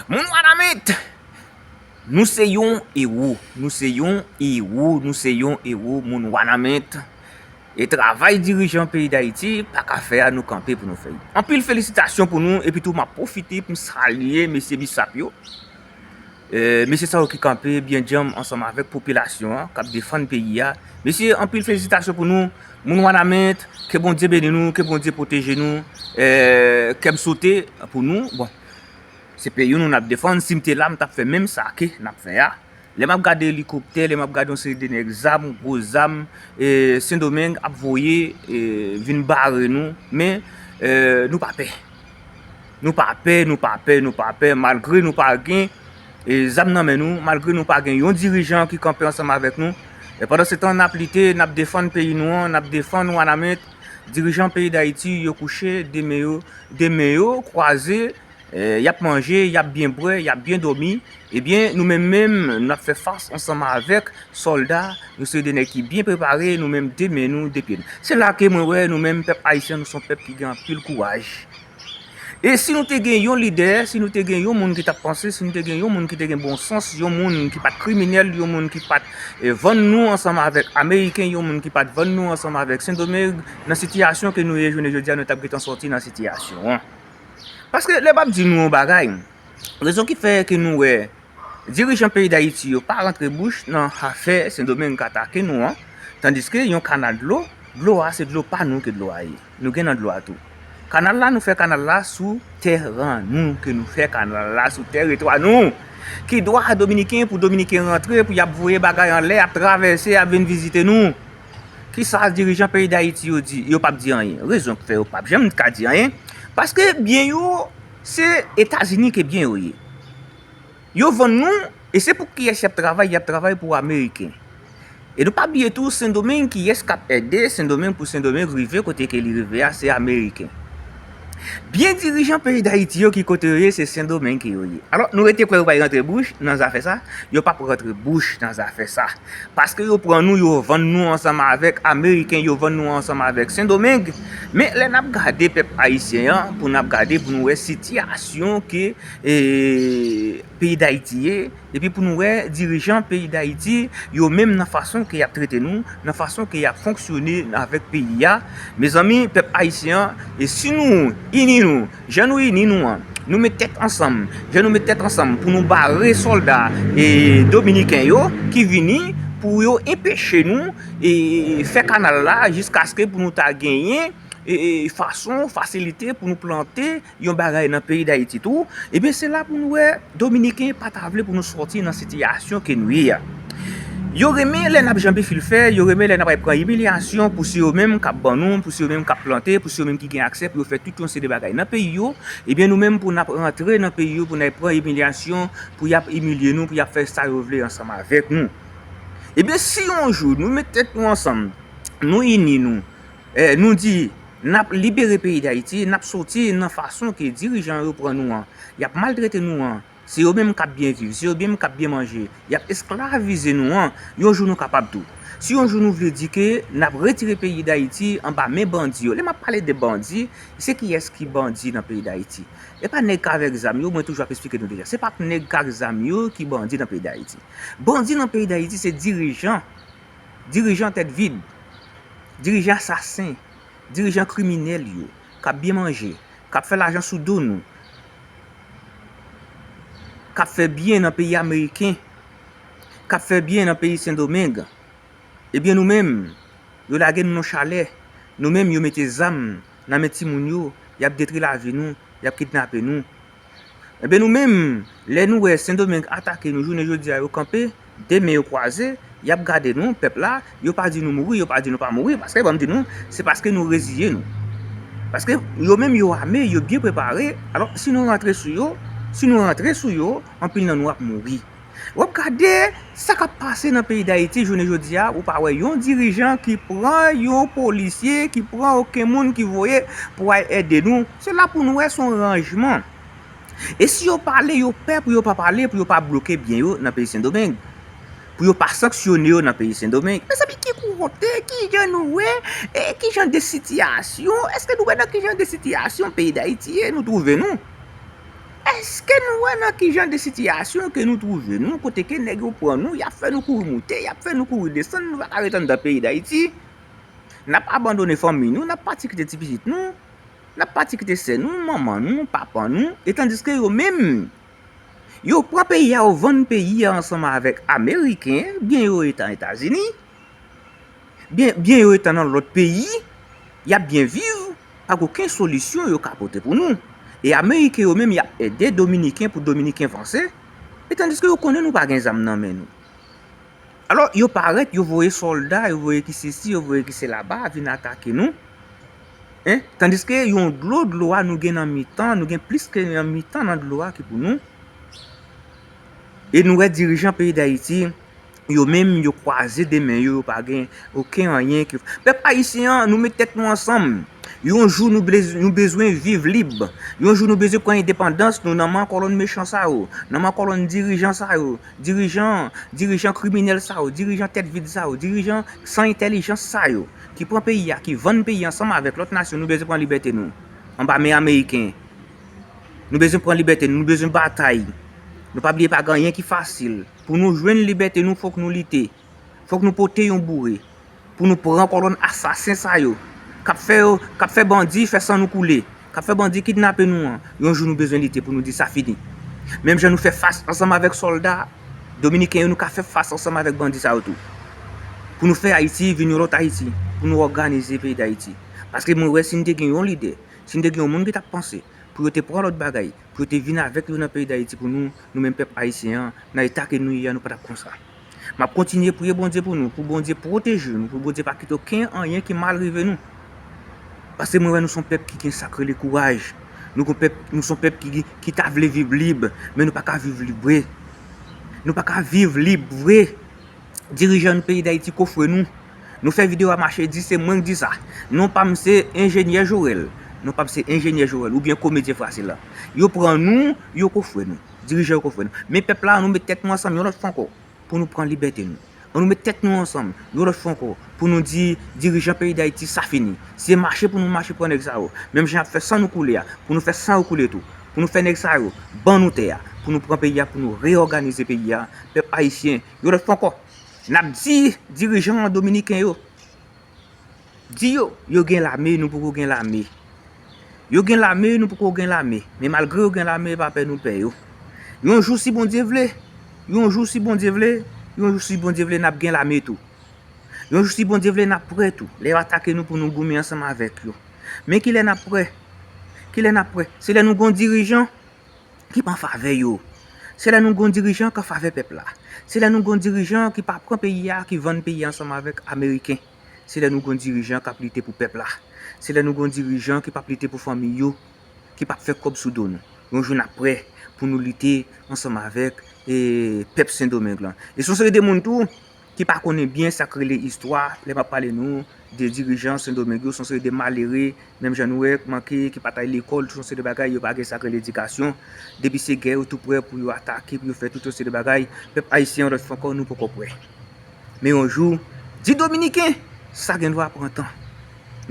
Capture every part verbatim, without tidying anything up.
Moun Wanament, nou se yon ewo. Nou se yon ewo. Nou se yon ewo, moun Wanament. E travay dirijan peyi Dayiti pa ka fè a, nou kanpe pou nou fè l. Anpil felisitasyon pou nou, epi tou m ap pwofite pou m salye mesye Bisap yo. E, mesye sa yo ki kanpe byen djanm ansanm avèk popilasyon an, k ap defann peyi a. Mesye, anpil felisitasyon pou nou. Moun Wanament, ke Bondye beni nou, ke Bondye pwoteje nou. E, kè m sote pou nou. Bon, se peyi nou n ap defann. Si m te la, m t ap fè menm sa ke n ap fè a. Lè m ap gade elikoptè, lè m ap gade yon seri de nèg zam, gwo zam, e, Sendomeng ap voye, e, vin bare nou, men, e, nou pa pè. Nou pa pè, nou pa pè, nou pa pè, malgre nou pa gen, e, zam nan men nou, malgre nou pa gen yon dirijan ki kanpe ansanm avèk nou. E pandansetan, n ap lite, n ap defann peyi nou an, n ap defann Wanament. Dirijan peyi Dayiti, yo kouche, de men yo, de men yo kwaze, e, y ap manje, y ap byen bwè, y ap byen dòmi. Ebyen, nou menm menm, n ap fè fas ansanm avèk sòlda, yon seri de nèg ki byen prepare, nou menm de men nou, de pye nou. Se la ke mwen wè, nou menm, pèp ayisyen, nou se yon pèp ki gen anpil kouraj. E si nou te gen yon lidè, si nou te gen yon moun ki t ap panse, si nou te gen yon moun ki te gen bon sans, yon moun ki pa t kriminèl, yon moun ki pa t, e, vann nou ansanm avèk Ameriken, yon moun ki pa t vann nou ansanm avèk Sendomeng, nan sitiyasyon ke nou ye jounen jodi a, nou t ap gentan sòti nan sitiyasyon an. Paske lè m ap di nou yon bagay, rezon ki fè ke nou wè dirijan peyi Dayiti yo pa rantre bouch nan afè Sendomeng k atake nou an, tandiske yon kanal dlo, dlo a se dlo pa nou ke dlo a ye. Nou gen nan dlo a tou. Kanal la, nou fè kanal la sou tèren nou, ke nou fè kanal la sou tèritwa nou. Ki dwa Dominiken pou Dominiken rantre, pou y ap voye bagay anlè, y ap travèse, y ap vin vizite nou? Kisa dirijan peyi Dayiti yo di? Yo p ap di anyen. Rezon k fè yo p ap janm ka di anyen, paske byen yo, se Etazini ke byen yo ye. Yo vann nou, e se pou kiyès y ap travay? Y ap travay pou Ameriken. E nou pa bliye tou, Sendomeng, kiyès k ap ede Sendomeng pou Sendomeng rive kote ke li rive a? Se Ameriken. Byen dirijan peyi Dayiti yo, ki kote yo ye? Se Sendomeng ke yo ye. Alò, nou rete kwè yo pral rantre bouch nan zafè sa? Yo p ap rantre bouch nan zafè sa. Paske yo pran nou, yo vann nou ansanm avèk Ameriken, yo vann nou ansanm avèk Sendomeng. Men lè n ap gade pèp ayisyen an, pou n ap gade, pou nou wè sitiyasyon ke, e, peyi Dayiti ye, epi pou nou wè dirijan peyi Dayiti, yo menm nan fason ke y ap trete nou, nan fason ke y ap fonksyone avèk peyi a. Mezanmi, pèp ayisyen an, e si nou ini nou, jan nou ini nou an, nou met tèt ansanm, jan nou met tèt ansanm pou nou bare sòlda, e, dominiken yo ki vini pou yo enpeche nou, e, fè kanal la jiskaske pou nou ta genyen, e, e, fason, fasilite pou nou plante yon bagay nan peyi Dayiti tou, ebyen, se la pou nou wè Dominiken pa ta vle pou nou sòti nan sitiyasyon ke nou ye a. Yo renmen lè n ap janbe fil fè, yo renmen lè n ap al pran imilyasyon pou se yo menm k ap ban nou, pou se yo menm k ap plante, pou se yo menm ki gen aksè pou yo fè tout yon seri de bagay nan peyi yo. Ebyen, nou menm pou n ap rantre nan peyi yo, pou n al pran imilyasyon, pou y ap imilye nou, pou y ap fè sa yo vle ansanm avèk nou. Ebyen, si yon jou nou met tèt nou ansanm, nou ini nou, e, nou di, n ap libere peyi Dayiti, n ap sòti nan fason ke dirijan yo pran nou an, y ap maltrete nou an, se yo menm k ap byen viv, se yo menm k ap byen manje, y ap esklavize nou an, yon jou nou kapab tou. Si yon jou nou vle di ke n ap retire peyi Dayiti anba men bandi yo, lè m ap pale de bandi, se kiyès ki bandi nan peyi Dayiti? E pa nèg k avèk zam yo, mwen toujou ap esplike nou deja. Se pa nèg k ak zam yo ki bandi nan peyi Dayiti. Bandi nan peyi Dayiti se dirijan, dirijan tèt vid, dirijan asasen, dirijan kriminèl yo, k ap byen manje, k ap fè lajan sou do nou, k ap fè byen nan peyi ameriken, k ap fè byen nan peyi Sendomeng. Ebyen, nou menm, yo lage nou nan chalè. Nou menm, yo mete zam nan men timoun yo, y ap detwi lavi nou, y ap kidnape nou. Ebyen, nou menm, lè nou wè Sendomeng atake nou, jounen jodi a, yo kanpe, de men yo kwaze, y ap gade nou, pèp la, yo pa di nou mouri, yo pa di nou pa mouri, paske, ban m di nou, se paske nou reziye nou. Paske yo menm, yo ame, yo byen prepare. Alò, si nou rantre sou yo, si nou rantre sou yo, anpil nan nou ap mouri. W ap gade sa k ap pase nan peyi Dayiti jounen jodi a, ou pa wè yon dirijan ki pran yon polisye, ki pran okenn moun ki voye pou al ede nou. Se la pou nou wè se yon ranjman. E si yo pale, yo pè pou yo pa pale, pou yo pa bloke byen yo nan peyi Sendomeng. Pou yo pa sanksyone yo nan peyi Sendomeng. Mezanmi, ki kote, ki jan nou wè, e ki jan de sitiyasyon, èske nou wè nan ki jan de sitiyasyon peyi Dayiti ye, nou twouve nou? Èske nou wè nan ki jan de sitiyasyon ke nou twouve nou, kote ke nèg yo pran nou, y ap fè nou kouri moute, y ap fè nou kouri desann, nou pa ka ret anndan peyi Dayiti? N ap abandone fanmi nou, n ap pati kite ti pitit nou, n ap pati kite sè nou, manman nou, papa nou, e tandiske yo menm, yo pran peyi a, yo vann peyi a ansanm avèk Ameriken, byen yo eta Etazini, byen, byen yo eta nan lòt peyi, y ap byen viv, pa gen okenn solisyon yo ka pote pou nou. E Ameriken yo menm, y ap ede Dominiken pou Dominiken vanse, e tandiske yo konnen nou pa gen zam nan men nou. Alò, yo parèt, yo voye sòlda, yo voye ki sesi, yo voye ki sela ba, vin atake nou. Hein? Tandiske yon dlo, dlo a nou gen nan mitan, nou gen plis ke nan mitan nan dlo a ki pou nou. E nou wè dirijan peyi Dayiti, yo menm, yo kwaze de men yo, yo pa gen okenn anyen ki... Pèp ayisyen an, nou met tèt nou ansanm. Yon jou nou, nou bezwen viv lib. Yon jou nou bezwen pran endepandans nou nan men kòlonn mechan sa yo, nan men kòlonn dirijan sa yo, dirijan, dirijan kriminèl sa yo, dirijan tèt vid sa yo, dirijan san entèlijans sa yo, ki pran peyi a, ki vann peyi ansanm avèk lòt nasyon, nou bezwen pran libète nou anba men Ameriken. Nou bezwen pran libète nou, nou bezwen batay. Nou pa bliye pa gen anyen ki fasil. Pou nou jwenn libète nou, fòk nou lite. Fòk nou pote yon boure pou nou pran kòlonn asasen sa yo k ap fè yo, k ap fè bandi fè san nou koule, k ap fè bandi kidnape nou an. Yon jou nou bezwen lite pou nou di sa fini. Menm jan nou fè fas ansanm avèk sòlda dominiken yo, nou ka fè fas ansanm avèk bandi sa yo tou. Pou nou fè Ayiti vin yon lòt Ayiti, pou nou òganize peyi Dayiti. Paske mwen wè si n te gen yon lidè, si n te gen yon moun ki t ap panse pou yo te pran lòt bagay, pou yo te vin avèk yo nan peyi Dayiti pou nou, nou menm pèp ayisyen an, nan eta ke nou ye a, nou pa t ap konsa. M ap kontinye priye Bondye pou nou, pou Bondye pwoteje nou, pou Bondye pa kite okenn anyen ki mal rive nou. Paske mwen wè nou se yon pèp ki gen sa k rele kouraj. Nou gon pèp, nou se yon pèp ki, ki ta vle viv lib, men nou pa ka viv lib vre. Nou pa ka viv lib vre. Dirijan peyi Dayiti kofre nou. Nou fè videyo a mache di se mwen k di sa. Non pa m se enjenyè Jorèl. Non pa m se enjenyè Jorèl oubyen komedyen fasil la. Yo pran nou, yo kofre nou. Dirijan yo kofre nou. Men pèp la, nou met tèt nou ansanm yon lòt fwa ankò pou nou pran libète nou. An nou met tèt nou ansanm yon lòt fwa ankò pou nou di dirijan peyi Dayiti sa fini. Se mache pou nou mache pran nèg sa yo. Menm jan y ap fè san nou koule a, pou nou fè san yo koule tou. Pou nou fè nèg sa yo ban nou tè a, pou nou pran peyi a, pou nou reyòganize peyi a. Pèp ayisyen, yon lòt fwa ankò, n ap di dirijan dominiken yo, di yo, yo gen lame, nou poko gen lame. Yo gen lame, nou poko gen lame. Men malgre yo gen lame, pa pè nou pè yo. Yon jou si Bondye vle, yon jou si Bondye vle, yon jou si Bondye vle, n ap gen lame tou. Yon jou si Bondye vle, n ap prè tou. Lè yo atake nou pou nou goumen ansanm avèk yo. Men kilè n ap prè? Kilè n ap prè? Se lè nou gon dirijan ki pa an favè yo. Se lè nou gon dirijan k an favè pèp la. Se lè nou gon dirijan ki pa pran peyi a, ki vann peyi a ansanm avèk Ameriken. Se lè nou gon dirijan k ap lite pou pèp la. Se lè nou gon dirijan ki p ap lite pou fanmi yo, ki p ap fè kòb sou do nou. Yon jou n ap prè pou nou lite ansanm avèk, e, pèp Sendomeng lan. E se yon seri de moun tou ki pa konnen byen sa k rele istwa. Lè m ap pale nou de dirijan Sendomeng yo, se yon seri de malere, menm jan nou wè, k manke, ki pa t al lekòl, tout yon seri de bagay, yo pa gen sa k rele edikasyon. Depi se gè, yo tou prè pou yo atake, pou yo fè tout yon seri de bagay. Pèp ayisyen, yon lòt fwa ankò, nou poko prè. Men yon jou, di dominiken, sa gen dwa pran tan.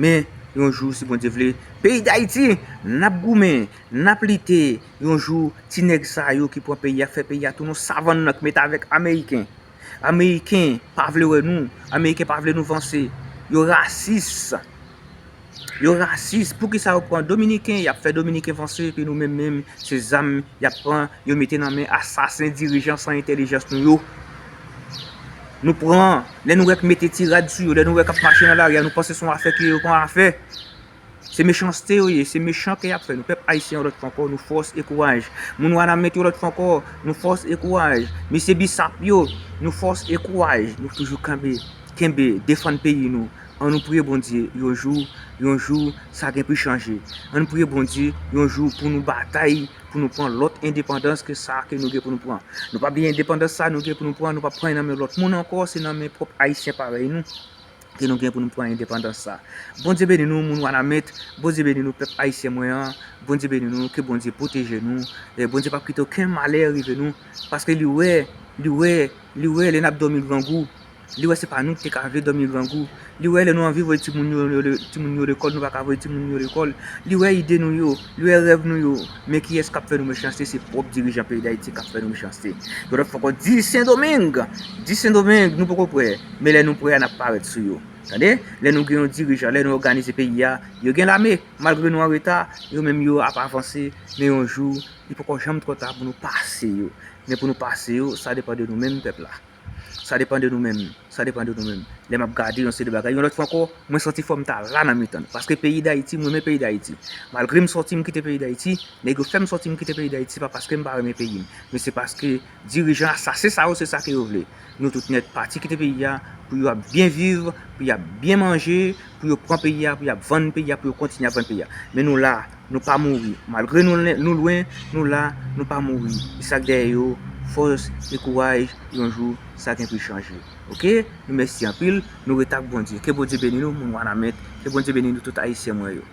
Men yon jou, si Bondye vle, peyi Dayiti, n ap goumen, n ap lite. Yon jou, ti nèg sa yo ki pran peyi a, k fè peyi a tounen yon savann nan, k mete avèk ameriken. Ameriken pa vle wè nou, ameriken pa vle nou vanse. Yo rasis. Yo rasis. Poukisa yo pran dominiken, y ap fè dominiken vanse, epi nou menm menm, se zam y ap pran, yo mete nan men asasen dirijan san entèlijans nou yo. Nou pran, lè nou wè k mete ti rad sou yo, lè nou wè k ap mache nan lari a, nou panse se yon afè ki yo pran afè. Se mechanste yo ye, se mechan ke y ap fè nou. Pèp ayisyen, yon lòt fwa ankò, nou fòs e kouraj. Moun Wanament, yon lòt fwa ankò, nou fòs e kouraj. Mesye Bisap yo, nou fòs e kouraj. Nou toujou kanpe, kenbe, defann peyi nou. An nou priye Bondye, yon jou, yon jou, sa gen pou chanje. An nou priye Bondye, yon jou pou nou batay, pou nou pran lòt endepandans ke sa ke nou gen pou nou pran. Nou pa bliye endepandans sa nou gen pou nou pran, nou pa pran nan men lòt moun ankò, se nan men pwòp ayisyen parèy nou ke nou gen pou nou pran endepandans sa. Bondye beni nou, moun Wanament, Bondye beni nou, pèp ayisyen mwen an, Bondye beni nou, ke Bondye pwoteje nou, e Bondye p ap kite okenn malè rive nou, paske li wè, li wè, li wè lè n ap dòmi grangou. Li wè se pa nou ki te ka vle dòmi grangou. Li wè lè nou anvi voye timoun yo, yo, timoun yo lekòl, nou pa ka voye timoun yo lekòl. Li wè ide nou yo, li wè rèv nou yo. Men kiyès k ap fè nou mechanste? Se pwòp dirijan peyi Dayiti k ap fè nou mechanste. Yon lòt fwa ankò, di Sendomeng, di Sendomeng, nou poko prè. Men lè nou prè a, n ap parèt sou yo. Tande? Lè nou gen yon dirijan, lè nou òganize peyi a, yo gen lame. Malgre nou an reta, yo menm yo ap avanse. Men yon jou, li poko janm twò ta pou nou pase yo. Men pou nou pase yo, sa depann de nou menm, pèp la. Sa depann de nou menm. Sa depann de nou menm. Lè m ap gade yon seri de bagay, yon lòt fwa ankò, mwen santi fò m ta la nan mitan nou. Paske peyi Dayiti, m renmen peyi Dayiti. Malgre m sòti, m kite peyi Dayiti, nèg yo fè m sòti, m kite peyi Dayiti, se pa paske m pa renmen peyi m. Men se paske dirijan asasen sa yo, se sa ke yo vle. Nou tout nèt pati kite peyi a, pou yo ap byen viv, pou y ap byen manje, pou yo pran peyi a, pou y ap vann peyi a, pou yo kontinye ap vann peyi a. Men nou la, nou pa mouri. Malgre nou, nou lwen, nou la, nou pa mouri. E sa k dèyè yo, fòs e kouraj, yon jou, sa gen pou chanje. Oke? Nou mèsi anpil, nou ret ak Bondye. Ke Bondye beni nou, moun Wanament. Ke Bondye beni nou tout Ayisyen mwen yo.